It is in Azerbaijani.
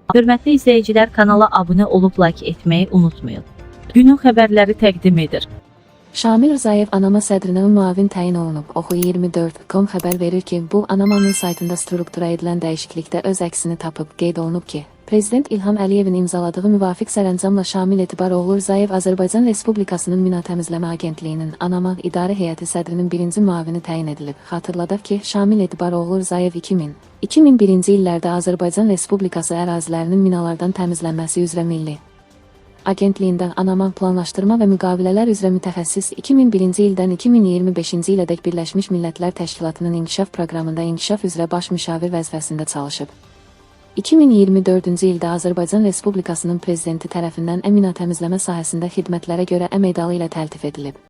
Hörmətli izləyicilər, kanala abunə olub like etməyi unutmayın. Günün xəbərləri təqdim edir. Şamil Rzayev ANAMA sədrinə müavin təyin olunub. Oxu 24.com xəbər verir ki, bu ANAMA-nın saytında struktura edilən dəyişiklikdə öz əksini tapıb. Qeyd olunub ki, Prezident İlham Əliyevin imzaladığı müvafiq sərəncamla Şamil Etibaroğlu Rzayev Azərbaycan Respublikasının Mina Təmizləmə Agentliyinin ANAMA İdarə Heyəti sədrinin birinci müavini təyin edilib. Xatırladaq ki, Şamil Etibaroğlu Rzayev 2000-2001-ci illərdə Azərbaycan Respublikası ərazilərinin minalardan təmizlənməsi üzrə Milli Agentliyində ANAMA planlaşdırma və müqavilələr üzrə mütəxəssis, 2001-ci ildən 2025-ci ilədək Birləşmiş Millətlər Təşkilatının İnkişaf Proqramında inkişaf üzrə baş müşavir vəzifəsində çalışıb. 2024-cü ildə Azərbaycan Respublikasının prezidenti tərəfindən əmina təmizləmə sahəsində xidmətlərə görə Ə medalı ilə təltif edilib.